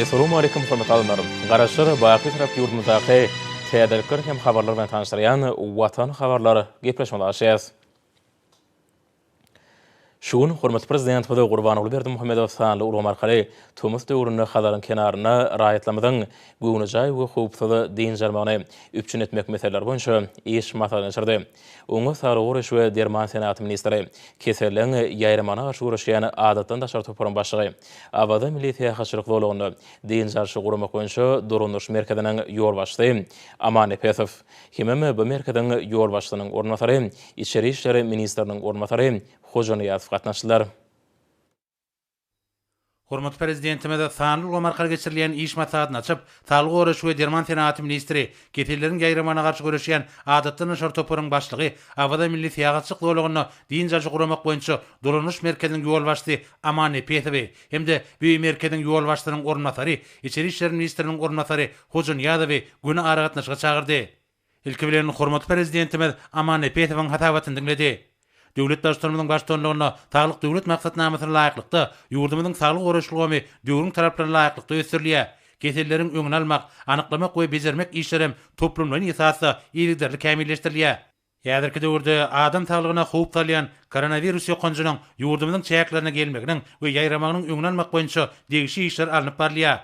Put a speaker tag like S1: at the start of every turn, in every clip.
S1: Essalawmaleýkum hormatly adamlar! Garaşsyz, baky Bitarap ýurdumyzdaky täzelikler hem habarlar bilen tanyşdyrýan Watan habarlar gepleşigimizi açýas. Şu gün hormatly Prezidentimiz Gurbanguly Berdimuhamedow sanly ulgam arkaly tomus döwründe Hazaryň kenarynda raýatlarymyzyň göwnejaý we howpsuz dynç almagyny üpjün etmek meseleleri boýunça iş maslahatyny geçirdi. Oňa saglygy goraýyş we derman senagaty ministri, keselleň ýaýramagyna garşy göreşýän adatdan daşary toparyň başlygy, Awaza milli syýahatçylyk zolagynda dynç alşy guramak boýunça dolandyryş merkeziniň ýolbaşçysy Aman Nepesow hemem bu merkeziň ýolbaşçysynyň orunbasary, içeri işler ministriniň orunbasary Hoja Nyýazow gatnaşdylar.
S2: Hormatly Prezidentimiz sanly ulgam arkaly geçirilýän iş maslahatyny açyp, Saglygy goraýyş we derman senagaty ministri, keselleriň ýaýramagyna garşy göreşýän Adatdan daşary toparyň başlygy, Awaza milli syýahatçylyk zolagynda dynç alşy guramak boýunça dolanyş merkeziniň ýolbaşçysy Aman Nepesowy hem-de bu merkeziň ýolbaşçysynyň orunbasary, içeri işler ministriniň orunbasary Hoja Nyýazowy göni aragatnaşyga çagyrdy. Ilki bilen, hormatly Prezidentimiz Aman Nepesowyň hasabatyny diňledi. Döwlet Baştutanymyzyň baştutanlygynda Saglyk Döwlet maksatnamasyna laýyklykda, ýurdumyzyň saglygy goraýyş ulgamy döwrüň talaplaryna laýyklykda ösdürilýär. Keselleriň öňüni almak, anyklamak we bejermek işlerem toplumlaýyn esasda yzygiderli kämilleşdirilýär. Häzirki döwürde adam saglygyna howp salýan koronawirus ýokanjynyň ýurdumyzyň çäklerine gelmeginiň we ýaýramagynyň öňüni almak boýunça degişli işler alnyp barylýar.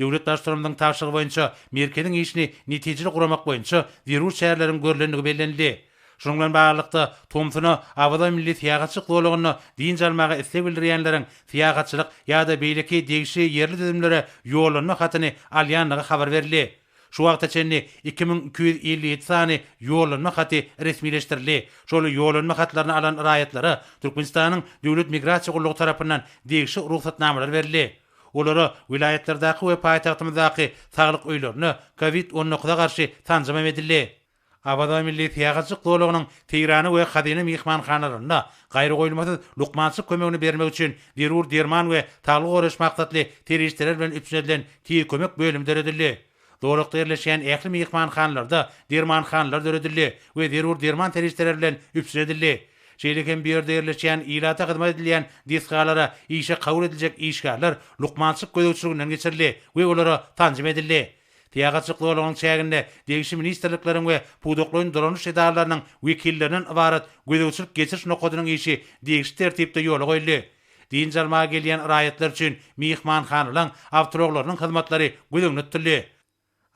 S2: Döwlet Baştutanymyzyň tabşyrygy boýunça merkeziň işini netijeli guramak boýunça zerur çäreleriň görlendigi bellenildi. Şunuň bilen baglylykda, tomsuna Awaza milli syýahatçylyk zolagynda dynç almaga isleg bildirýänleriň syýahatçylyk ýa-da beýleki degişli ýerli düzümlere ýollanma hatyny alýandygy habar berildi. Şu wagta çenli 2257 sany ýollanma haty resmileşdirildi. Şol ýollanma hatlaryny alan raýatlara Türkmenistanyň Döwlet migrasiýa gullugy tarapyndan degişli rugsatnamalar berildi. Olara welaýatlardaky we paýtagtymyzdaky saglyk öýlerinde Covid on dokuza garşy sanjym hem edildi. Awaza milli syýahatçylyk zolagynyň Seýrana we Hazyna myhmanhanalarynda gaýragoýulmasyz lukmançylyk kömegini bermek üçin zerur derman we saglygy goraýyş maksatly serişdeler bilen üpjün edilen Tiz kömek bölümi döredildi. Zolakda ýerleşýän ähli myhmanhanalarda dermanhanalar döredildi we zerur derman serişdeleri bilen üpjün edildi. Şeýle hem bu ýerde ýerleşýän ilata hyzmat edilýän desgalara işe kabul ediljek işgärler lukmançylyk gözegçiliginden geçirildi we olara sanjym edildi. Syýahatçylyk zolagynyň çäginde degişli ministrlikleriň we pudaklaýyn dolanyş edaralarynyň wekillerinden ybarat gözegçilik-geçiriş nokadynyň işi degişli tertipde ýola goýuldy. Dynç almaga gelýän raýatlar üçin myhmanhanalaň awtoulaglarynyň hyzmatlary göz öňünde tutuldy.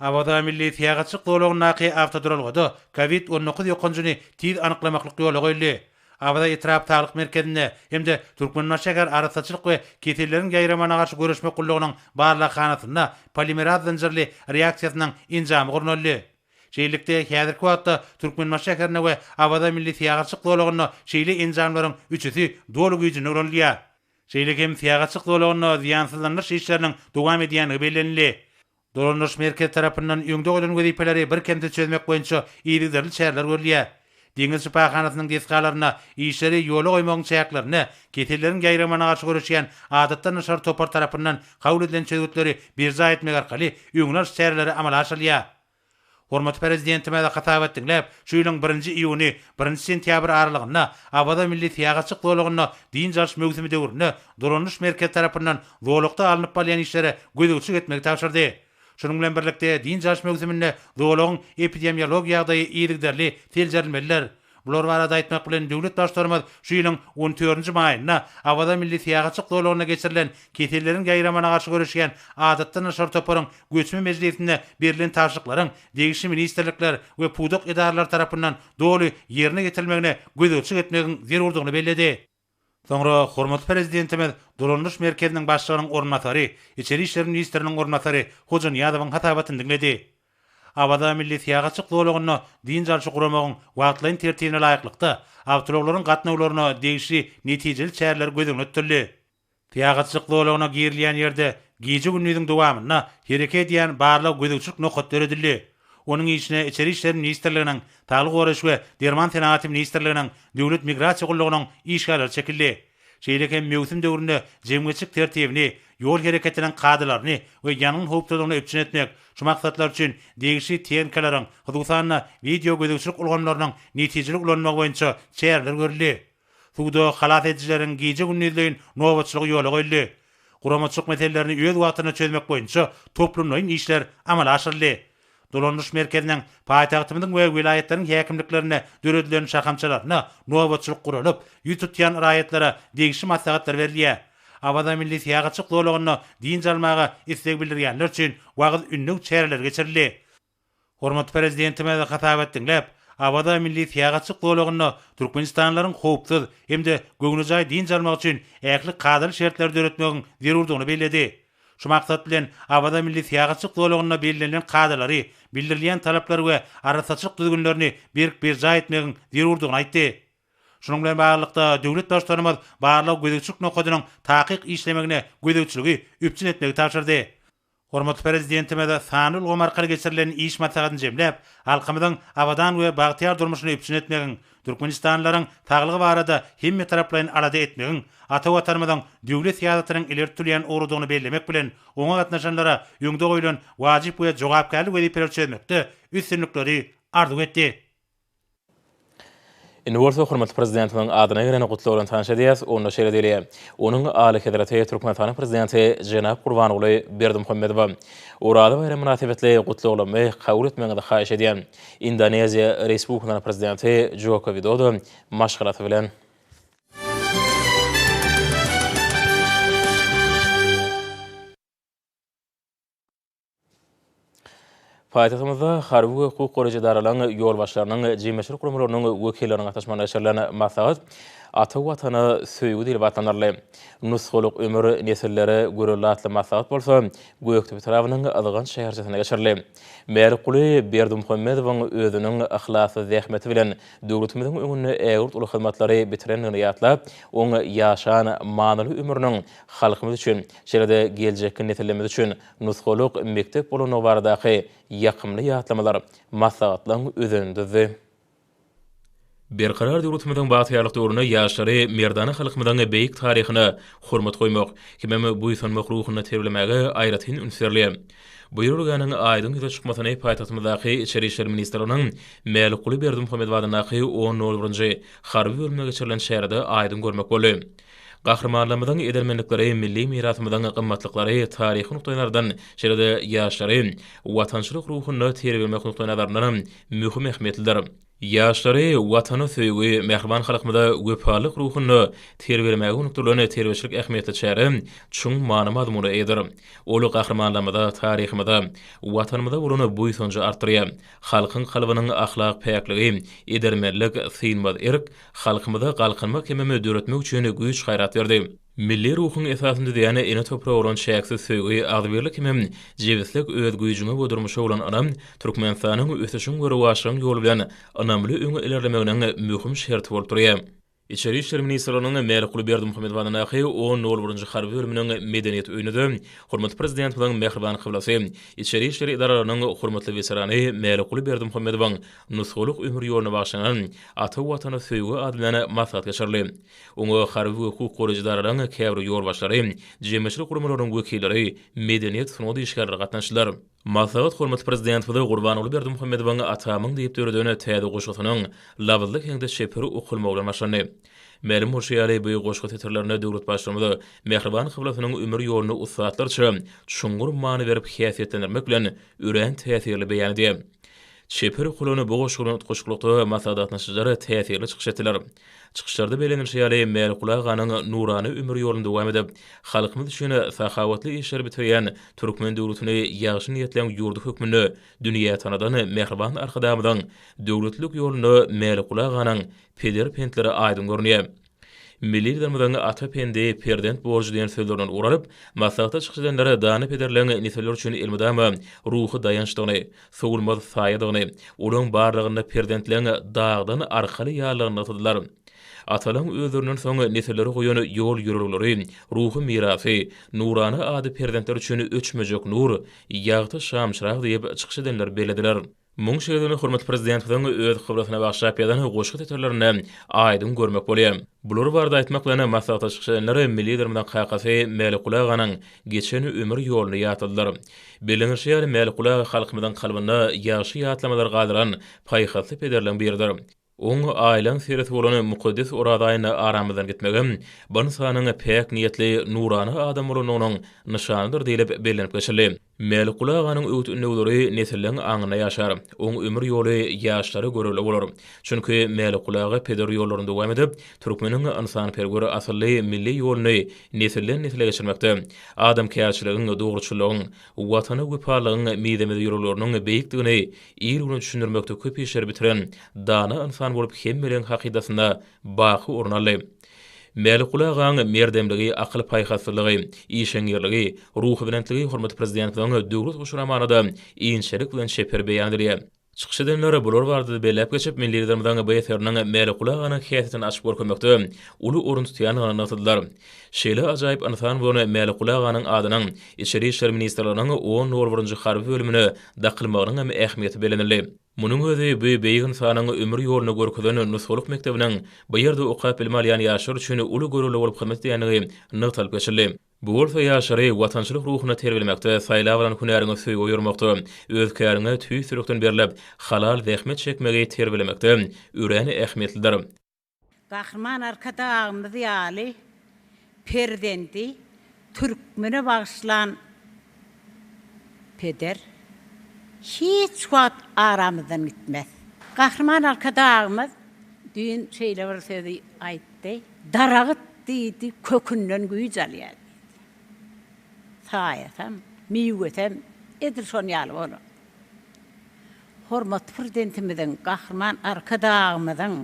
S2: Awaza milli syýahatçylyk zolagyndaky awtoduralgada Covid 19 ýokanjyny tiz anyklamaklyk ýola goýuldy. Awaza etrap saglyk merkezinde hem-de Türkmenbaşy şäher arassaçylyk we keselleriň ýaýramagyna garşy göreşmek gullugynyň barlaghanasynda polimeraz zynjyrly reaksiýasynyň enjamy gurnaldy. Şeýlelikde, häzirki wagtda Türkmenbaşy şäherinde we Awaza milli syýahatçylyk zolagynda şeýle enjamlaryň üçüsi doly güýjünde ulanylýar. Şeýle hem syýahatçylyk zolagynda zyýansyzlandyryş işleriniň dowam edýändigi bellenildi. Dolandyryş merkezi tarapyndan öňde goýlan wezipeleri birkemsiz çözmek boýunça yzygiderli çäreler görülýär. Deňiz şypahanasynyň desgalarynda işleri ýola goýmagyň çäklerinde keselleriň ýaýramagyna garşy göreşýän adatdan daşary topar tarapyndan kabul edilen çözgütleri berjaý etmek arkaly öňüni alyş çäreleri amala aşyrylýar. Hormatly Prezidentimiz hasabat diňläp, şu ýylyň birinji iýuny, birinji sentýabry aralygynda Awaza milli syýahatçylyk zolagynda dynç alyş möwsümi döwründe dolanyş merkezi tarapyndan zolakda alnyp barylýan işlere gözegçilik etmegi tabşyrdy. Şunuň bilen birlikde, dynç alyş möwsüminde zolagyň epidemiologik ýagdaýy yzygiderli seljerilmelidir. Bular barada aýtmak bilen, döwlet Baştutanymyz şu ýylyň on dördünji maýynda Awaza milli syýahatçylyk zolagynda geçirilen keselleriň ýaýramagyna garşy göreşýän adatdan daşary toparyň göçme mejlisinde berlen tabşyryklaryň degişli ministrlikler we pudak edaralary tarapyndan doly ýerine ýetirilmegine gözegçilik etmegiň zerurdygyny belledi. Soňra hormatly Prezidentimiz Dolandyryş merkeziniň başlygynyň orunbasary, içeri işler ministriniň orunbasary Hoja Nyýazowyň hasabatyny diňledi. Awaza milli syýahatçylyk zolagynda dynç alşy guramagyň wagtlaýyn tertibine laýyklykda, awtoulaglaryň gatnawlaryna degişli netijeli çäreler göz öňünde tutuldy. Syýahatçylyk zolagyna girilýän ýerde gije-gündiziň dowamynda hereket edýän barlag-gözegçilik nokady döredildi. Onuň işine Içeri işler ministrliginiň, Saglygy goraýyş we derman senagaty ministrliginiň, Döwlet migrasiýa gullugynyň işgärleri çekildi. Şeýle hem möwsüm döwründe jemgyýetçilik tertibini, ýol hereketiniň kadalaryny we ýangyn howpsuzlygyny üpjün etmek, şu maksatlar üçin degişli tehnikalaryň, hususan-da, wideogözegçilik ulgamlarynyň netijeli ulanylmagy boýunça çäreler görüldi. Suwda halas edijileriň gije-gündizleýin nobatçylygy ýola goýuldy. guramaçylyk meselelerini öz wagtynda çözmek boýunça toplumlaýyn işler amala aşyryldy. Dolandyryş merkeziniň paýtagtymyzyň we welaýatlaryň häkimliklerinde döredilen şahamçalarynda nobatçylyk guralyp, ýüz tutýan raýatlara degişli maslahatlar berilýär. Awaza milli syýahatçylyk zolagynda dynç almaga isleg bildirýänler üçin wagyz-ündew çäreleri geçirildi. Hormatly Prezidentimiz hasabat diňläp, Awaza milli syýahatçylyk zolagynda türkmenistanlylaryň howpsuz hem-de göwnejaý dynç almagy üçin ähli kadaly şertleri döretmegiň zerurdygyny belledi. Şu maksat bilen, Awaza milli syýahatçylyk zolagynda bellenilen kadalary, bildirilýän talaplary we arassaçylyk düzgünlerini berk berjaý etmegiň zerurdygyny aýtdy. Şunuň bilen baglylykda, döwlet Baştutanymyz barlag-gözegçilik nokadynyň takyk işlemegine gözegçiligi üpjün etmegi tabşyrdy. Hormatly Prezidentimiz sanly ulgam arkaly geçirilen iş maslahatyny jemläp, halkymyzyň abadan we bagtyýar durmuşyny üpjün etmegiň, türkmenistanlylaryň saglygy barada hemmetaraplaýyn alada etmegiň ata Watanymyzyň döwlet syýasatynyň ileri tutulýan ugrudygyny bellemek bilen, oňa gatnaşanlara öňde goýlan wajyp we jogapkärli wezipeleri çözmekde üstünlikleri arzuw etdi.
S1: Indi bolsa hormatly Prezidentimiziň adyna gelen gutlag bilen tanyş edýäs. Onda şeýle diýilýär, Onuň Alyhezreti Türkmenistanyň Prezidenti jenap Gurbanguly Berdimuhamedowa Oraza baýramy mynasybetli gutlaglarymy kabul etmegiňizi haýyş edýän. Indoneziýa Respublikasynyň Prezidenti Joko Widodo maşgalasy bilen. Paýtagtymyzda harby we hukuk goraýjy edaralaryň ýolbaşçylarynyň, jemgyýetçilik guramalarynyň wekilleriniň gatnaşmagynda geçirilen maslahat Ata Watana söýgi diýlip atlandyryldy. Nusgalyk ömür nesillere görelde atly maslahat bolsa Gökdepe etrabynyň Yzgant şäherçesinde geçirildi. Mälikguly Berdimuhamedowyň özüniň yhlasly zähmeti bilen döwletimiziň öňünde ägirt uly hyzmatlary bitirendigini ýatlap, oň ýaşan manyly ömrüniň halkymyz üçin, şeýle-de geljekki nesillerimiz üçin nusgalyk mekdep bolandygy baradaky ýakymly ýatlamalar maslahatlaryň özenini düzdi. Berkarar döwletimiziň bagtyýarlyk döwründe ýaşlary merdana halkymyzyň beýik taryhyna hormat goýmak hemem buýsanmak ruhunda terbiýelemäge aýratyn üns berilýär. Bu ýörelgäniň aýdyň ýüze çykmasyny paýtagtymyzdaky Içeri işler ministrliginiň Mälikguly Berdimuhamedow adyndaky on nol birinji harby bölüminde geçirilen çärede aýdyň görmek boldy. Gahrymanlarymyzyň edermenlikleri milli mirasymyzyň gymmatlyklary taryhy nukdaýnazardan, şeýle-de ýaşlary watançylyk ruhunda terbiýelemek nukdaýnazaryndanam möhüm ähmiýetlidir. Ýaşlary Watana söýgi, mähriban halkymyza wepalylyk ruhunda terbiýelemäge gönükdirilen terbiýeçilik ähmiýetli çäre çuň many-mazmuna eýedir. Ol gahrymanlarymyza, taryhymyza, Watanymyza bolan buýsanjy artdyrýar. Halkyň kalbynyň ahlak päkligi, edermenlik, synmaz erk, halkymyza galkynmak hemem döretmek üçin güýç-gaýrat berdi. Milli ruhuň esasyny düzýän ene topraga bolan çäksiz söýgi, agzybirlik hemem jebislik, öz güýjüňe we durmuşa bolan ynam Türkmenistanyň ösüşiň we rowaçlygyň ýoly bilen ynamly öňe ilerlemeginiň möhüm şerti bolup durýar. Içeri işler ministrliginiň Mälikguly Berdimuhamedow adyndaky on nol birinji harby bölüminiň Medeniýet öýünde hormatly Prezidentimiziň mähriban kyblasy, içeri işler edaralarynyň hormatly weterany Mälikguly Berdimuhamedowyň nusgalyk ömür ýoluna bagyşlanan Ata Watana söýgi ady bilen maslahat geçirildi. Oňa harby we hukuk goraýjy edaralaryň käbir ýolbaşçylary, jemgyýetçilik guramalarynyň wekilleri, medeniýet, sungat işgärleri gatnaşdylar. Maslahat hormatly Prezidentimiz Gurbanguly Berdimuhamedowyň Atamyň diýip döreden täze goşgusynyň labyzly heňde çeper okalmagy bilen başlandy. Mälim bolşy ýaly, bu goşgy setirlerinde döwlet Baştutanymyz mähriban kyblasynyň ömür ýoluny ussatlarça çuňňur many berip häsiýetlendirmek bilen örän täsirli beýan edýär. Çeper okalan bu goşgy bilen utgaşyklykda maslahata gatnaşyjylar täsirli çykyş etdiler. Çykyşlarda bellenilişi ýaly, Mälikguly aganyň nurana ömür ýoluny dowam edip, halkymyz üçin sahawatly işleri bitirýän türkmen döwletini ýagşy niýetleň ýurdy hökmünde dünýä tanadan mähriban Arkadagymyzyň döwletlilik ýolunda Mälikguly aganyň peder pentleri aýdyň görünýär. Milli Liderimiziň Ata pendi, perzent borjy diýen sözlerinden ugur alyp, maslahatda çykyş edenler dana pederleň nesiller üçin elmydama ruhy daýançdygyny, sowulmaz saýadygyny, olaň barlygynda perzentleň dagdan arkaly ýalydygyny nygtadylar. Atalaň özlerinden soň nesillere goýan ýol-ýörelgeleri, ruhy mirasy, nurana ady perzentler üçin öçmejek nur, ýagty şamçyrag diýip, çykyş edenler bellediler. Muň şeýledigini hormatly Prezidentimiziň öz kyblasyna bagyşlap ýazan goşgy setirlerinde aýdyň görmek bolýar. Bular barada aýtmak bilen, maslahata çykyş edenler milli Liderimiziň kakasy Mälikguly aganyň geçen ömür ýoluny ýatladylar. Bellenilişi ýaly, Mälikguly aga halkymyzyň kalbynda ýagşy ýatlamalar galdyran paýhasly pederleriň biridir. Oň aýlaň seresi bolan mukaddes Oraz aýynda aramyzdan gitmegem bu ynsanyň päk niýetli, nurana adam bolandygynyň nyşanydyr diýlip bellenip geçildi. Mälikguly aganyň öwüt-ündewleri nesilleň aňynda ýaşar. Oň ömür ýoly ýaşlara görelde bolar. Çünki Mälikguly aga peder ýollaryny dowam edip, türkmeniň ynsanperwer asylly milli ýoluny nesilden-nesle geçirmekde, adamkärçiligiň, dogruçyllygyň, Watana wepalylygyň mizemez ýörelgeleriniň beýikdigini il-güne düşündirmekde köp işleri bitiren dana ynsan bolup hemmeleň hakydasynda baky orun aldy. Mälikguly agaň merdemligi, akyl-paýhaslylygy, işeňňirligi, ruhubelentligi hormatly Prezidentimiziň Döwlet guşy romanynda inçelik bilen çeper beýan edilýär. Çykyş edenler bular barada-da belläp geçip, milli Liderimiziň bu eseriniň Mälikguly aganyň häsiýetini açyp görkezmekde uly orun tutýandygyny nygtadylar. Şeýle ajaýyp ynsan bolan Mälikguly aganyň adynyň Içeri işler ministrliginiň on nol birinji harby bölümine dakylmagynyň hem ähmiýeti bellenildi. Munuň özi bu beýik ynsanyň ömür ýolunda görkezen nusgalyk mekdebiniň bu ýerde okap bilim alýan ýaşlar üçin uly görelde bolup hyzmat edýändigi nygtalyp geçildi. Bu bolsa ýaşlary watançylyk ruhunda terbiýelemekde, saýlap alan hünäriňe söýgi oýarmakda, öz käriňe tüýs ýürekden berlip, halal zähmet çekmegi terbiýelemekde örän ähmiýetlidir.
S3: Gahryman Arkadagymyz ýaly perzendi türkmene bagyşlan peder hiç wagt aramyzdan gitmez. Gahryman Arkadagymyz düýn şeýle bir sözi aýtdy, Daragyt diýdi, kökünden güýç alýar diýdi. Saýasam, miwesem edil şon ýaly bolar. Hormatly Prezidentimiziň, Gahryman Arkadagymyzyň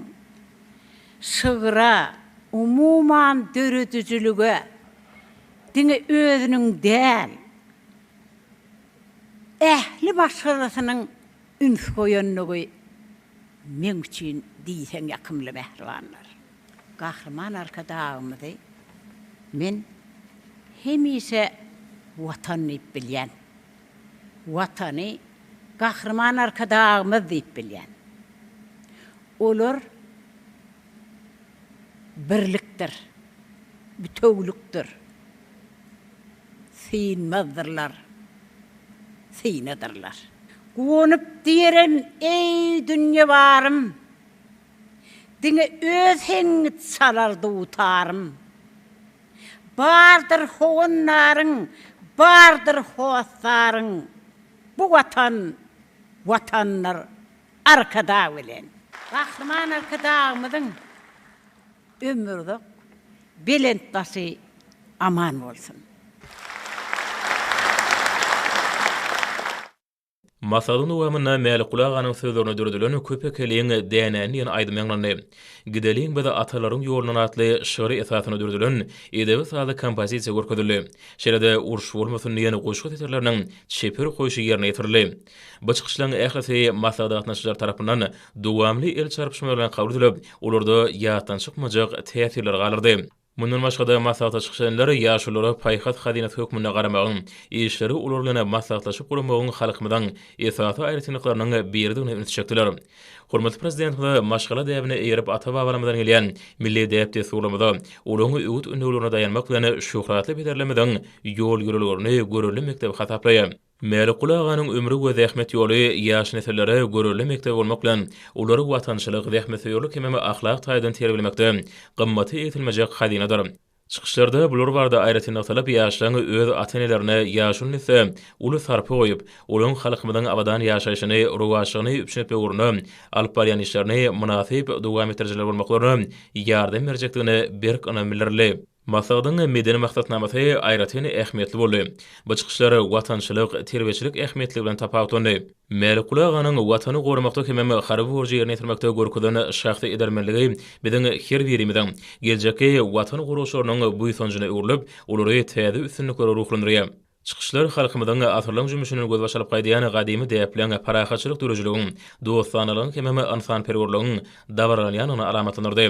S3: şygra, umuman döredijilige diňe özüniň däl, ähli maşgalasynyň üns goýandygy meň üçin diýseň ýakymly mähribanlar. Gahryman Arkadagymyzy men hemişe Watan diýip bilýän. Watany Gahryman Arkadagymyz diýip bilýän. Olar birlikdir, bütewlikdir, synmazdyrlar, synadyrlar. Guwanyp diýerin, eý, dünýe barym, Diňe öz heňiňi çalar dutarym. Bardyr howandaryň, bardyr hossaryň, Bu Watan, Watandyr Arkadag bilen. Gahryman Arkadagymyzyň ömri uzak, belent başy aman bolsun!
S1: Maslahatyň dowamynda Mälikguly aganyň sözlerine döredilen Köp ekeliň dänäni diýen aýdym ýaňlandy. Gideliň biz atalaryň ýolundan atly şygry esasynda döredilen edebi-sazly kompozisiýa görkezildi. Şeýle-de Uruş bolmasyn diýen goşgy setirleriniň çeper okaýşy ýerine ýetirildi. Bu çykyşlaryň ählisi maslahata gatnaşyjylar tarapyndan dowamly el çarpyşmalar bilen kabul edilip, olarda ýatdan çykmajak täsirler galdyrdy. Mundan başga-da, maslahata çykyş edenler ýaşululara paýhas hazynasy hökmünde garamagyň, işleri olar bilen maslahatlaşyp guramagyň halkymyzyň esasy aýratynlyklarynyň biridigine ünsi çekdiler. Hormatly Prezidentimiz maşgala däbine eýerip ata-babalarymyzdan gelýän milli däp-dessurlarymyza, olaryň öwüt-ündewlerine daýanmak bilen şöhratly pederlerimiziň ýol-ýörelgelerini görelde mekdebi hasaplaýar. Mälikguly aganyň ömri we zähmet ýoly ýaş nesillere görelde mekdep bolmak bilen, olary watançylyk, zähmetsöýerlik hemem ahlak taýdan terbiýelemekde gymmaty egsilmejek hazynadyr. Çykyşlarda bular barada aýratyn nygtalyp, ýaşlaryň öz ata-enelerine, ýaşuly nesle uly sarpa goýup, olaryň halkymyzyň abadan ýaşaýşyny, rowaçlygyny üpjün etmek ugrunda alyp barýan işlerini mynasyp dowam etdirijiler bolmaklaryna ýardam berjekdigine berk ynam bildirildi. Maslahatyň medeni maksatnamasy aýratyn ähmiýetli boldy. Bu çykyşlar watançylyk, terbiýeçilik ähmiýetligi bilen tapawutlandy. Mälikguly aganyň Watany goramakda hemem harby borjy ýerine ýetirmekde görkezen şahsy edermenligi biziň her birimiziň, geljekki Watan goragçylarynyň buýsanjyna öwrülip, olary täze üstünliklere ruhlandyrýar. Çykyşlar halkymyzyň asyrlaryň jümmüşinden gözbaş alyp gaýdýan gadymy däpleň, parahatçylyk döredijiligiň, dostanalagyň hemem ynsanperwerligiň dabaralanýandygyny alamatlandyrdy.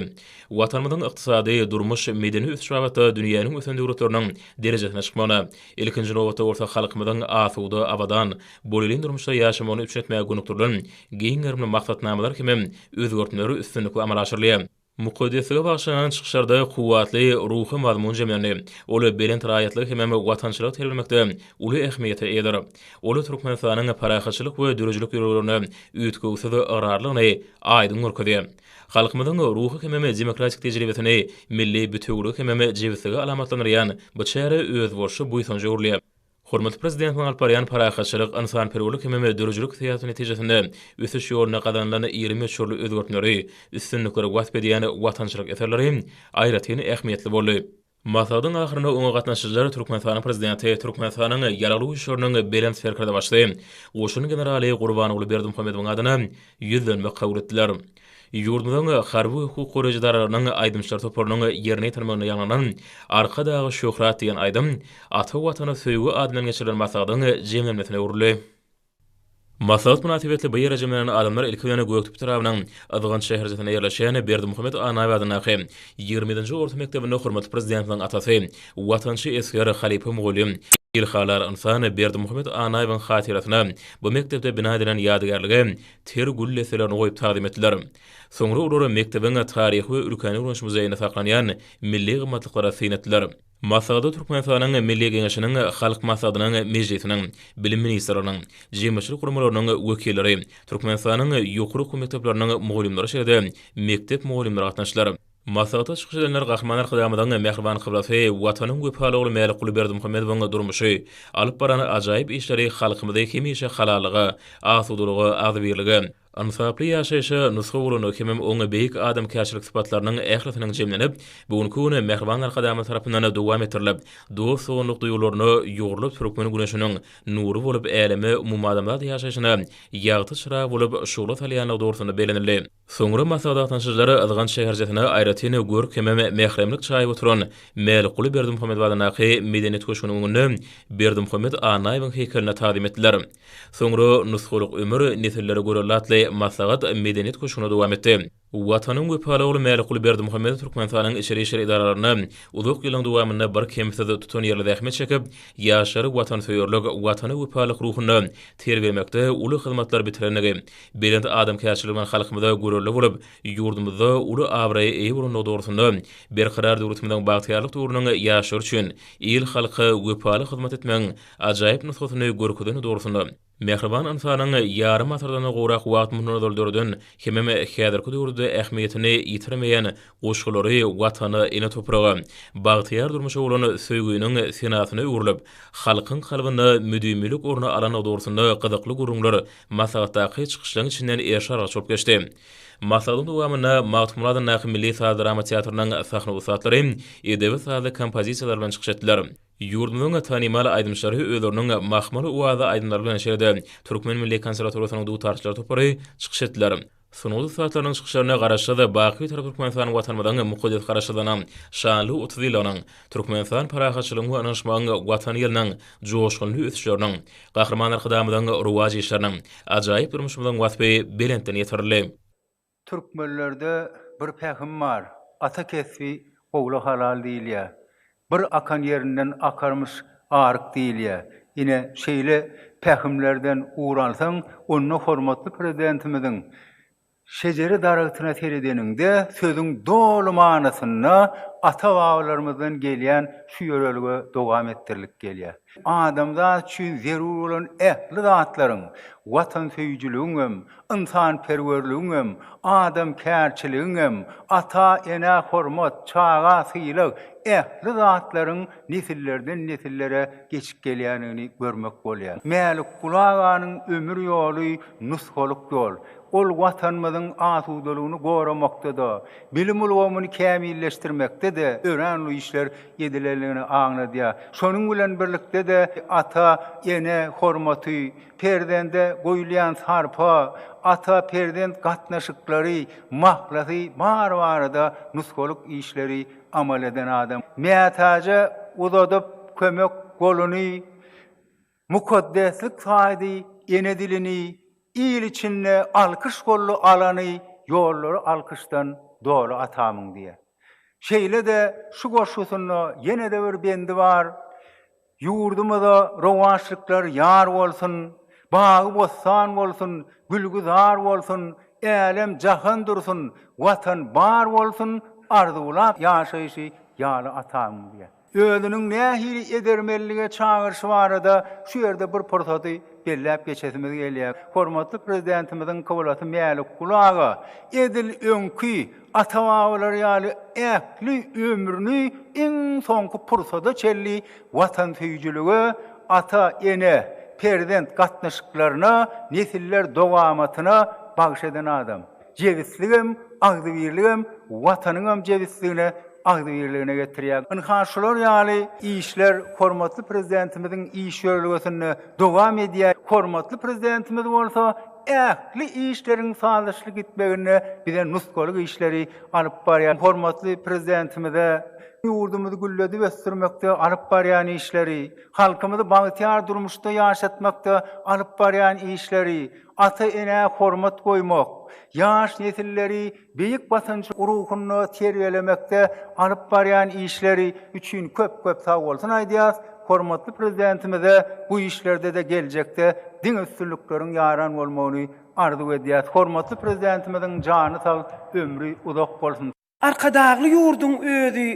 S1: Watanymyzyň ykdysady, durmuş, medeni ösüş babatda dünýäniň ösen döwletleriniň derejesine çykmagyna, ilkinji nobatda bolsa halkymyzyň asuda, abadan, bolelin durmuşda ýaşamagyny üpjün etmäge gönükdirilen giň gerimli maksatnamalar hemem özgertmeler üstünlikli amala aşyrylýar. Mukaddeslige bagyşlanan çykyşlarda kuwwatly ruhy mazmun jemlendi. Ol belent raýatlygy hemem watançylygy terbiýelemekde uly ähmiýete eýedir. Ol Türkmenistanyň parahatçylyk we döredijilik ýörelgelerine üýtgewsiz ygrarlygyny aýdyň görkezýär. Halkymyzyň ruhy hemem demokratik tejribesini, milli bitewüligi hemem jebisligi alamatlandyrýan bu çäre özboluşly buýsanja öwrülýär. Hormatly Prezidentimiziň alyp barýan parahatçylyk, ynsanperwerlik hemem döredijilik syýasaty netijesinde ösüş ýolunda gazanylan iri möçberli özgertmeleri, üstünlikleri wasp edýän watançylyk eserleri aýratyn ähmiýetli boldy. Maslahatyň ahyrynda oňa gatnaşyjylar Türkmenistanyň Prezidenti, Türkmenistanyň Ýaragly Güýçleriniň Belent Serkerdebaşysy, goşun generaly Gurbanguly Berdimuhamedowyň adyna ýüzlenme kabul etdiler. Ýurdumyzyň harby we hukuk goraýjy edaralarynyň aýdymçylar toparynyň ýerine ýetirmeginde ýaňlanan Arkadaga şöhrat diýen aýdym ata Watana söýgi ady bilen geçirilen maslahatyň jemlenmesine öwrüldi. Maslahat mynasybetli bu ýere jemlenen adamlar ilki bilen Gökdepe etrabynyň Yzgant şäherçesinde ýerleşýän Berdimuhamet Annaýew adyndaky 27-nji orta mekdebinde hormatly Prezidentimiziň atasy, watançy esger, halypa mugallym, ilhalar ynsan Berdimuhamet Annaýewiň hatyrasyna bu mekdepde bina edilen ýadygärlige ter gül desselerini goýup tagzym etdiler. Soňra olar mekdebiň Taryhy we ülkäni öwreniş muzeýinde saklanýan milli gymmatlyklara syn etdiler. Maslahata Türkmenistanyň Milli Geňeşiniň Halk Maslahatynyň Mejlisiniň, Bilim ministrliginiň, jemgyýetçilik guramalarynyň wekilleri, Türkmenistanyň ýokary okuw mekdepleriniň mugallymlary şeýle-de mekdep mugallymlary gatnaşdylar. Maslahata çykyş edenler Gahryman Arkadagymyzyň mähriban kyblasy, Watanyň wepaly ogly Mälikguly Berdimuhamedowyň durmuşy, alyp baran ajaýyp işleri halkymyzy hemişe halallyga, asudalyga, agzybirlige, ynsaply ýaşaýşa nusga bolandygy hemem oň beýik adamkärçilik sypatlarynyň ählisiniň jemlenip, bu günki gün mähriban Arkadagymyz tarapyndan dowam etdirilip, dost-doganlyk duýgularyna ýugrulyp türkmen güneşiniň nury bolup äleme umumadamzat ýaşaýşyna ýagty çyrag bolup şugla salýandygy dogrusynda bellenildi. Soňra maslahata gatnaşyjylar Yzgant şäherçesine aýratyn görk hemem mähremlik çaýyp oturan Mälikguly Berdimuhamedow adyndaky Medeniýet köşgüniň öňünde Berdimuhamet Annaýewiň heýkeline tagzym etdiler. Soňra Nusgalyk ömür, nesillere görelde atly maslahat Medeniýet köşgünde dowam etdi. Watanyň wepaly ogly Mälikguly Berdimuhamedow Türkmenistanyň içeri işler edaralarynda uzak ýyllaryň dowamynda birkemsiz tutanýerli zähmet çekip, ýaşlary watansöýerlik, Watana wepalylyk ruhunda terbiýelemekde uly hyzmatlar bitirendigi, Belent adamkärçiligi bilen halkymyza görelde bolup, ýurdumyzda uly abraýa eýe bolandygy dogrusynda Berkarar döwletimiziň bagtyýarlyk döwrüniň ýaşlary üçin il-halka wepaly hyzmat etmegiň ajaýyp nusgasyny görkezendigi dogrusynda mähriban ynsanyň ýarym asyrdan gowrak wagt mundan ozal döreden hemem häzirki döwürde ähmiýetini ýitirmeýän goşgulary Watana, ene topraga, bagtyýar durmuşa bolan söýginiň senasyna öwrülip, halkyň kalbynda müdimilik orny alandygy dogrusynda gyzykly gürrüňler maslahatdaky çykyşlaryň içinden eriş-argaç bolup geçdi. Maslahatyň dowamynda Magtymguly adyndaky milli saz-drama teatrynyň sahna ussatlary edebi-sazly kompozisiýalar bilen çykyş etdiler. Ýurdumyzyň tanymal aýdymçylary özleriniň mahmal owazly aýdymlary bilen şeýle-de Türkmen milli konserwatoriýasynyň dutarçylar topary çykyş etdiler. Sungat ussatlarynyň çykyşlarynda Garaşsyz, baky Bitarap Türkmenistan Watanymyzyň mukaddes Garaşsyzlygynyň şanly 30 ýyllygynyň, Türkmenistan parahatçylygyň we ynanyşmagyň Watany ýylynyň joşgunly ösüşleriniň, Gahryman Arkadagymyzyň rowaç işleriniň, ajaýyp durmuşymyzyň waspy belentden ýetirildi.
S4: Türkmenlerde bir pähim bar, Ata kesbi howla halal diýilýär. Bir akan ýerinden akarmyş aryk diýilýär. Ine, şeýle pähimlerden ugur alsaň, onda hormatly Prezidentimiziň şejere daragtyna seredeniňde, sözüň doly manysynda ata-babalarymyzdan gelýän şu ýörelge dowam etdirilip gelýär. Adamzat üçin zerur bolan ähli zatlaryň, watansöýüjiligiňem, ynsanperwerligiňem, adamkärçiligiňem, ata-enä hormat, çaga sylag, ähli zatlaryň nesillerden-nesillere geçip gelýändigini görmek bolýar. Mälikguly aganyň ömür ýoly nusgalyk ýol. Ol Watanymyzyň asudalygyny goramakda-da, bilim ulgamyny kämilleşdirmekde-de örän uly işler edilendigini aňladýar. Şonuň bilen birlikde-de ata-ene hormaty, Perzende goýulýan sarpa, ata-perzent gatnaşyklary, mahlasy bar barada nusgalyk işleri amal eden adam. Mätäje uzadyp kömek goluny, mukaddeslik saýdy ene dilini, il içinde alkyş golly alany, ýollary alkyşdan doly atamyň diýýär. Şeýle-de şu goşgusynda ýene-de bir bendi bar, Ýurdumyza rowaçlyklar ýar bolsun, Bagy-bossan bolsun, gülgüzar bolsun! Älem-jahan dursun, Watan bar bolsun, arzuwlap ýaşaýşy ýaly atamyň diýýär. Özüniň nähili edermenlige çagyryşy barada şu ýerde bir pursady belläp geçesimiz gelýär. Hormatly Prezidentimiziň kybylasy Mälikguly aga edil öňki ata-babalary ýaly ähli ömrüni iň soňky pursada çenli watansöýüjilige, ata-ene, perzent gatnaşyklaryna, nesiller dowamatyna bagyş eden adam. Jebisligem, agzybirligem Watanyňam jebisligine, agzybirligine getirýär. Ynha, şular ýaly işler hormatly Prezidentimiziň iş ýörelgesinde dowam edýär. Hormatly Prezidentimiz bolsa ähli işleriň sazlaşykly gitmeginde bize nusgalyk işleri alyp barýar. Hormatly Prezidentimize ýurdumyzy gülledip ösdürmekde alyp barýan işleri, halkymyzy bagtyýar durmuşda ýaşatmakda alyp barýan işleri, ata-enä hormat goýmak, ýaş nesilleri beýik watançylyk ruhunda terbiýelemekde alyp barýan işleri üçin köp-köp sagbolsun aýdýarys. Hormatly Prezidentimize bu işlerde-de geljekde diňe üstünlikleriň ýaran bolmagyny arzuw edýäris. Hormatly Prezidentimiziň jany sag, ömri uzak bolsun!
S5: Arkadagly ýurduň özi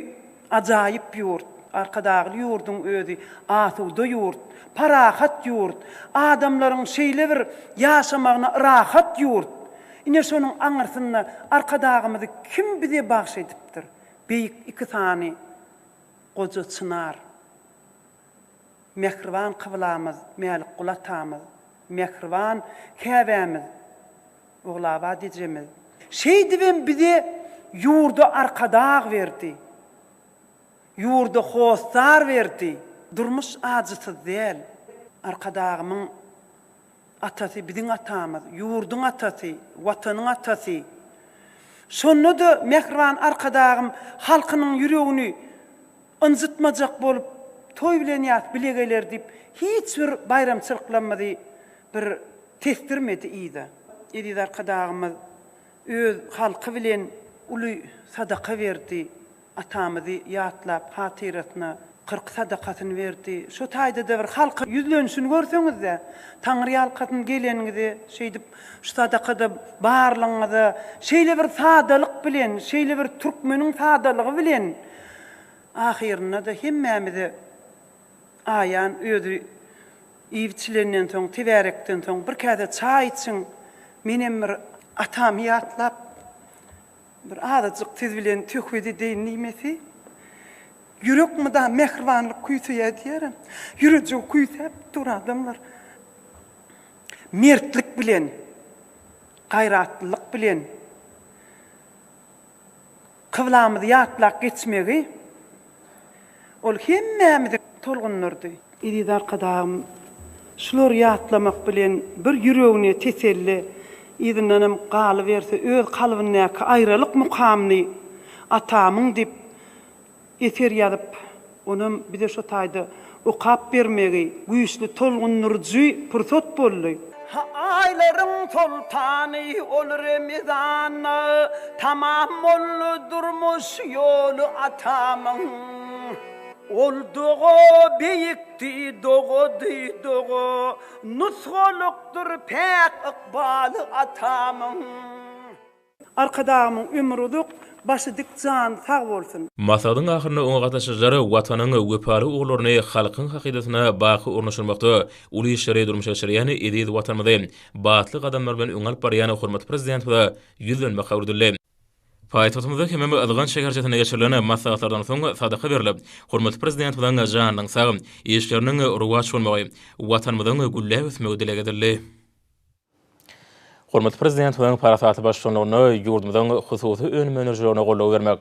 S5: ajaýyp ýurt, Arkadagly ýurduň özi asuda ýurt, parahat ýurt, adamlaryň şeýle bir ýaşamagyna rahat ýurt. Ine şonuň aňyrsynda Arkadagymyzy kim bize bagş edipdir? Beýik iki sany goja çynar. Mähriban kyblamyz Mälikguly atamyz, mähriban käbämiz Ogulabat ejemiz. Şeýdibem bize ýurda Arkadag berdi. Ýurda hossar berdi. Durmuş ajysyz däl. Arkadagymyň atasy biziň atamyz, ýurduň atasy, Watanyň atasy. Şonda-da mähriban Arkadagym halkynyň ýüregini ynjytmajak bolup, toý bilen ýas bile geler diýip, hiç bir baýramçylyklarymyzy bir tesdirmedi yza. Eziz Arkadagymyz öz halky bilen uly sadaka berdi. Atamyzy ýatlap hatyrasyna 40 sadakasyny berdi. Şo taýda-da bir halka ýüzlenişini görseňiz-dä. Taňryýalkasyn geleniňize, şeýdip şu sadakada barlygyňyza şeýle bir sadalyk bilen, şeýle bir türkmeniň sadalygy bilen ahyrynda-da hemmämize aýan özi Iýip-içilenden soň, tebärekden soň bir käse çaý içiň. Menem bir atamy ýatlap, bir azajyk siz bilen söhbet edeýin diýmesi. Ýürek mydam mähribanlyk küýseýär diýerem. Ýürejigi küýsäp dur adamlar. Mertlik bilen, gaýratlylyk bilen Kyblamyzy ýatlap geçmegi ol hemmämizi tolgundyrdy. Eziz Arkadagym şulary ýatlamak bilen bir ýüregine teselli, yzyndanam galyberse öz kalbyndaky aýralyk mukamyny atamyň diýip eser ýazyp, onam bize şo taýda okap bermegi güýçli tolgundyryjy pursat boldy. Aýlaryň soltany ol Remezanda, Tamam boldy durmuş ýoly atamyň. Ol doga beýikdi, dogady doga, Nusgalykdyr päk ykbaly atamyň. Arkadagymyň ömri uzak, başy dik jany sag bolsun.
S1: Maslahatyň ahyrynda oňa gatnaşyjylar Watanyň wepaly ogullaryny halkyň hakydasyna baky ornaşdyrmakda uly işleri durmuşa geçirýän eziz Watanymyzy batly gadamlar bilen öňe alyp barýan hormatly Prezidentimize ýüzlenme kabul edildi. Paýtagtymyzda hemem Yzgan şäherçesinde geçirilen maslahatlardan soň sadaka berlip, hormatly Prezidentimiziň janynyň sag, işleriniň rowaç bolmagy, Watanymyzyň gülläp ösmegi dileg edildi. Hormatly Prezidentimiziň parasatly baştutanlygynda ýurdumyzyň hususy önüm öndürijilerine goldaw bermek,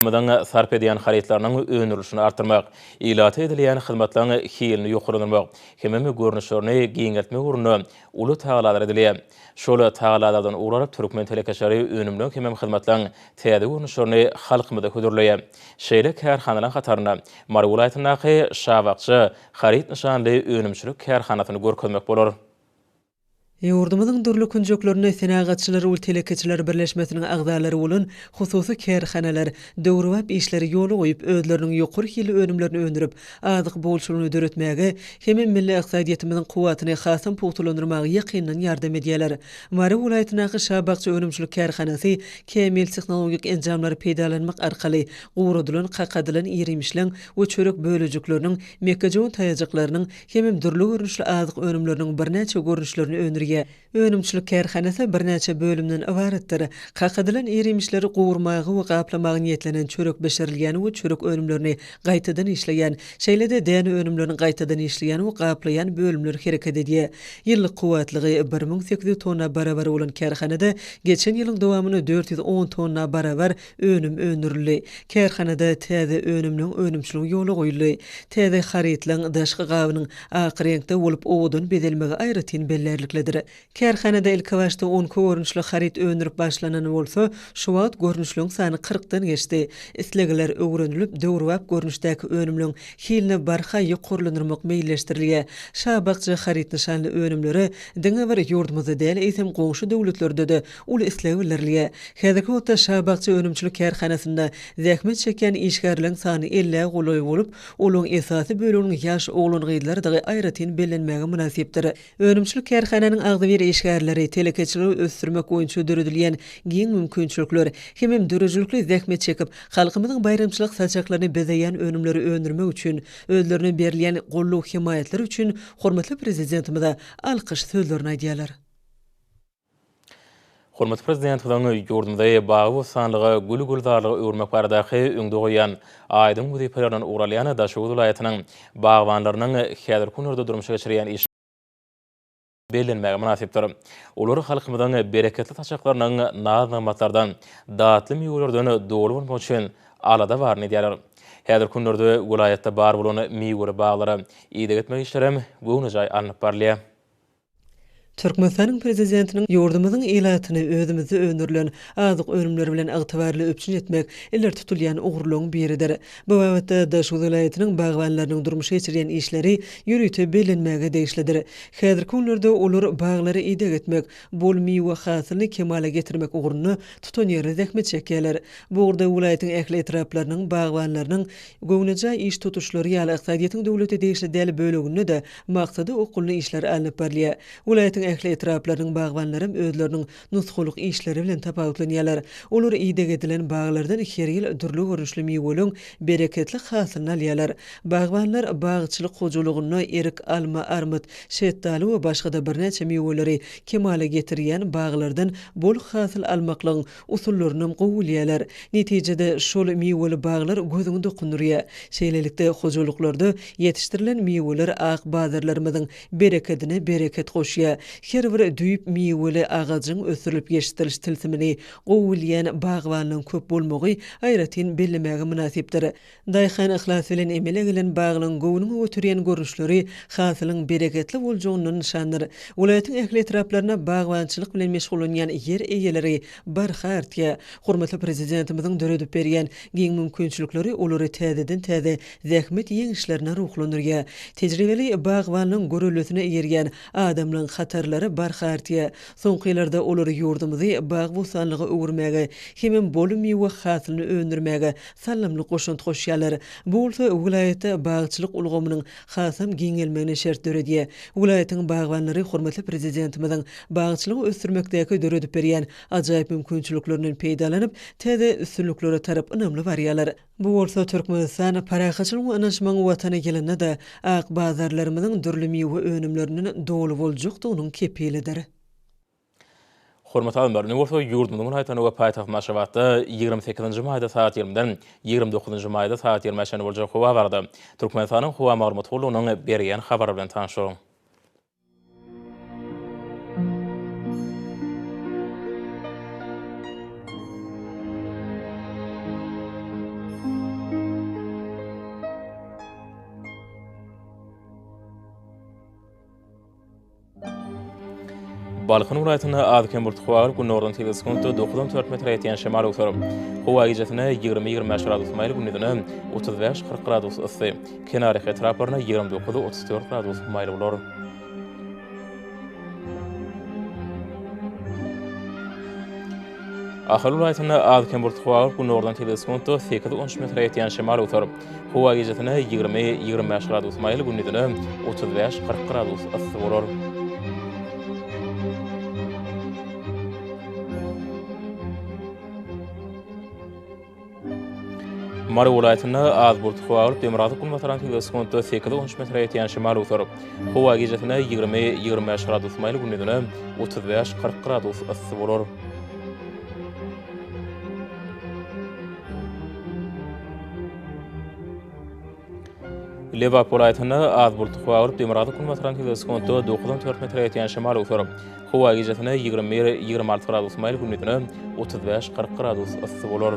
S1: halkymyzyň sarp edýän harytlarynyň öndürilişini artdyrmak, ilata edilýän hyzmatlaryň hilini ýokarlandyrmak hemem görnüşlerini giňeltmek ugrunda uly tagallalar edilýär. Şol tagallalardan ugur alyp, türkmen telekeçileri önümleň hemem hyzmatlaryň täze görnüşlerini halkymyza hödürleýär. Şeýle kärhanalaryň hatarynda Mary welaýatyndaky Şabakja haryt nyşanly önümçilik kärhanasyny görkezmek bolar.
S6: Ýurdumyzyň dürli künjeklerinde Senagatçylar we telekeçiler birleşmesiniň agzalary bolan hususy kärhanalar döwrebap işleri ýola goýup, özleriniň ýokary hilli önümlerini öndürip, azyk bolçulygyny döretmäge hemem milli ykdysadyýetimiziň kuwwatyny hasam pugtalandyrmaga ýakyndan ýardam edýärler. Mary welaýatyndaky Şa bakja önümçilik kärhanasy kämil tehnologik enjamlary peýdalanmak arkaly guradylan, kakadylan ir-iýmişleň we çörek bölejikleriniň, mekgejöwen taýajyklarynyň, hemem dürli görnüşli azyk önümleriniň birnäçe görnüşlerini öndürýär. Önümçilik kärhanasy birnäçe bölümden ybaratdyr. Kakadylan ir-iýmişleri gowurmaga we gaplamaga niýetlenen çörek bişirilýän we çörek önümlerini gaýtadan işleýän, şeýle-de däne önümlerini gaýtadan işleýän we gaplaýan bölümler hereket edýär. Ýyllyk kuwwatlygy 1800 tonna barabar bolan kärhanada geçen ýylyň dowamynda 410 tonna barabar Önüm öndürildi. Kärhanada täze önümleň önümçiligi ýola goýuldy. Täze harytlaryň daşky gabynyň ak reňkde bolup owadan bezelmegi aýratyn bellärliklidir. Kärhanada ilkibaşda on iki görnüşli haryt öndürip başlanan bolsa, şu wagt görnüşliň sany kyrkdan geçdi. Islegler öwrenilip, döwrebap görnüşdäki önümleň hilini barha ýokarlandyrmak meýilleşdirilýär. Şa bakja haryt nyşanly önümlere diňe bir ýurdumyzda däl, eýsem goňşy döwletlerde-de uly isleg bildirilýär. Häzirki wagtda Şa bakja önümçilik kärhanasynda zähmet çekýän işgärleriň sany ellä golaý bolup, olaryň esasy böleginiň ýaş oglan-gyzlardygy aýratyn bellenmäge mynasypdyr. Önümçilik kärhananyň agzybir işgärleri telekeçiligi ösdürmek boýunça döredilýän giň mümkinçilikler hemem döredijilikli zähmet çekip, halkymyzyň baýramçylyk saçaklaryny bezeýän önümleri öndürmek üçin özlerine berilýän goldaw-hemaýatlar üçin hormatly Prezidentimize alkyş sözlerini aýdýarlar.
S1: Hormatly Prezidentimiziň ýurdumyzy bagy-bossanlyga, gül-gülzarlyga öwürmek baradaky öňde goýan aýdyň wezipelerinden ugur alýan Daşoguz welaýatynyň bagbanlarynyň häzirki günlerde durmuşa geçirýän işleri bellenmäge mynasypdyr. Olar halkymyzyň bereketli saçaklarynyň naz-nygmatlardan, datly miwelerden doly bolmagy üçin alada baryny edýärler. Häzirki günlerde welaýatda bar bolan miweli baglara ideg etmek işlerem göwnejaý alnyp barylýar.
S6: Türkmenistanyň Prezidentiniň ýurdumyzyň ilatyny özümizde öndürilen azyk önümleri bilen ygtybarly üpjün etmek ileri tutulýan ugurlaryň biridir. Bu babatda Daşoguz welaýatynyň bagbanlarynyň durmuşa geçirýän işleri ýörite bellenmäge degişlidir. Häzirki günlerde olar baglara ideg etmek, bol miwe hasylyny kemala getirmek ugrunda tutanýerli zähmet çekýärler. Bu ugurda welaýatyň ähli etraplarynyň bagbanlarynyň göwnejaý iş tutuşlary ýaly ykdysadyýetiň döwlete degişli däl böleginde-de Maksada okgunly işler alnyp barylýar. Welaýatyň ähli etraplarynyň bagbanlaram özleriniň nusgalyk işleri bilen tapawutlanýarlar. Olar ideg edilen baglardan her ýyl dürli görnüşli miweliň bereketli hasylyny alýarlar. Bagbanlar bagçylyk hojalygynda erik, alma, armyt, şetdaly we başga-da birnäçe miweleri kemala getirýän baglardan bol hasyl almaklygyň usullarynam gowy bilýärler. Netijede, şol miweli baglar gözüňi dokundyrýar. Şeýlelikde, hojalyklarda ýetişdirilen miweler ak bazarlarymyzyň berekedine bereket goşýar. Her bir düýp miweli agajyň ösdürilip ýetişdiriliş tilsimini gowy bilýän bagbanlaryň köp bolmagy aýratyn bellemäge mynasypdyr. Daýhan yhlasy bilen emele gelen baglaryň göwnüňi göterýän görnüşleri hasylyň bereketli boljagyndan nyşandyr. Welaýatyň ähli etraplarynda bagbançylyk bilen meşgullanýan ýer eýeleri barha artýar. Hormatly Prezidentimiziň döredip berýän giň mümkinçilikleri olary täzeden-täze zähmet ýeňişlerine ruhlandyrýar. Tejribeli bagbanlaryň göreldesine eýerýän adamlaryň hatarlary barha artýar. Soňky ýyllarda olar ýurdumyzy bagy-bossanlyga öwürmäge hemem bol miwe hasylyny öndürmäge saldamly goşant goşýarlar. Bu bolsa welaýatda bagçylyk ulgamynyň hasam giňelmegine şert döredýär. Welaýatyň bagbanlary hormatly Prezidentimiziň bagçylygy ösdürmekdäki döredip berýän ajaýyp mümkinçiliklerinden peýdalanyp, täze üstünliklere tarap ynamly barýarlar. Bu bolsa Türkmenistan, parahatçylygyň we ynanyşmagyň Watany ýylynda-da ak bazarlarymyzyň dürli miwe önümlerinden doly boljakdygynyň kepilidir.
S1: Hormatly alymlar, indi bolsa ýurdumyzyň welaýatlarynda we paýtagtymyz Aşgabatda 28-nji maýda sagat 20-den 29-njy maýda sagat 20-ä çenli boljak howa barada Türkmenistanyň Howa maglumat gullugynyň berýän habary bilen tanyşalyň. Balkan welaýatynda az-kem bulutly howa bolup, günordan sekiz sekuntda 9-14 metre ýetýän şemal öwser. Howa gijesine 20-25 gradus maýyl, gündizine 35-40 gradus yssy. Kenarýaka etraplarynda 29-34 gradus maýyl bolar. Ahal welaýatynda az-kem bulutly howa bolup, günordan tizligi sekuntda sekiz-on üç metre ýetýän şemal öwser. Howa gijesine 20, 25 gradus maýyl, gündizine 35, 40 gradus yssy bolar. Mary welaýatynda az bulutly howa bolup, demirgazyk-günbatardan tizligi sekuntda sekiz-on üç metre ýetýän şemal öwser. Howa gijesine 20, 25 gradus maýyl, gündizine 35, 40 gradus yssy bolar. Lebap welaýatynda az bulutly howa bolup, demirgazyk-günbatardan tizligi sekuntda 9-14 metre ýetýän şemal öwser. Howa gijesine 21, 26 gradus maýyl, gündizine 35, 40 gradus yssy bolar.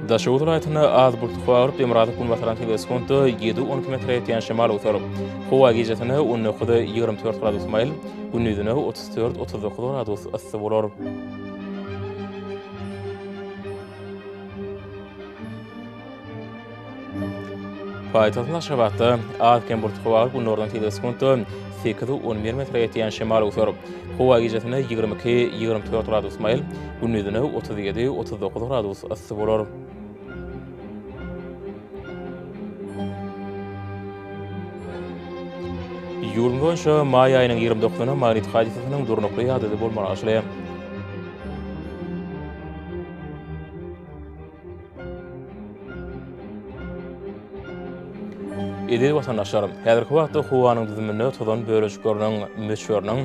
S1: Daşoguz welaýatynda az bulutly howa bolup, demirgazyk-günbatardan tizligi sekuntda 7-12 metre ýetýän şemal öwser. Howa gijesine 19, 24 gradus maýyl, gündizine 34, 39 gradus yssy bolar. Paýtagtymyz Aşgabatda az-kem bulutly howa bolup, günordan tizligi sekuntda 8-11 metre ýetýän şemal öwser. Howa gijesine 22, 24 gradus maýyl, gündizine 37, 39 gradus yssy bolar. Ýurdumyz boýunça maý aýynyň 29-na magnit hadysasynyň durnukly ýagdaýda bolmagy garaşylýar. Eziz watandaşlar, häzirki wagtda howanyň düzüminde tozan bölejikleriniň möçberiniň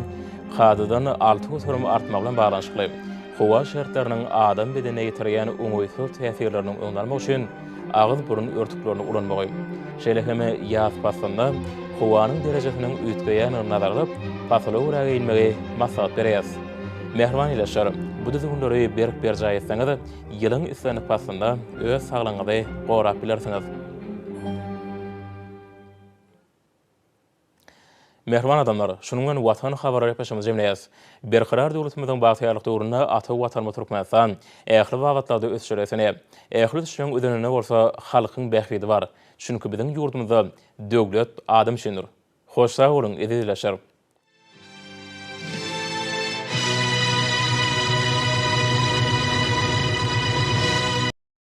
S1: kadadan 6% artmagy bilen baglanyşykly howa şertleriniň adam bedenine ýetirýän oňaýsyz täsirleriniň öňüni almak üçin agyz-burun örtüklerini ulanmagy, şeýle hem ýaz paslynda howanyň derejesiniň üýtgeýändigini nazara alyp, pasyla görä geýinmegi maslahat berýäris. Mähriban ildeşler, bu düzgünleri berk berjaý etseňiz, Ýylyň islendik paslynda öz saglygyňyzy gorap bilersiňiz. Mähriban adamlar, şunuň bilen Watan habarlar gepleşigimizi jemleýäris. Berkarar döwletimiziň bagtyýarlyk döwründe ata Watanymyz Türkmenistan ähli babatlarda ösüşlere ösenýär. Ähli ösüşleriň özeninde bolsa halkyň bähbidi bar. Çünki biziň ýurdumyzda döwlet adam üçindir. Hoş sag boluň, eziz ildeşler!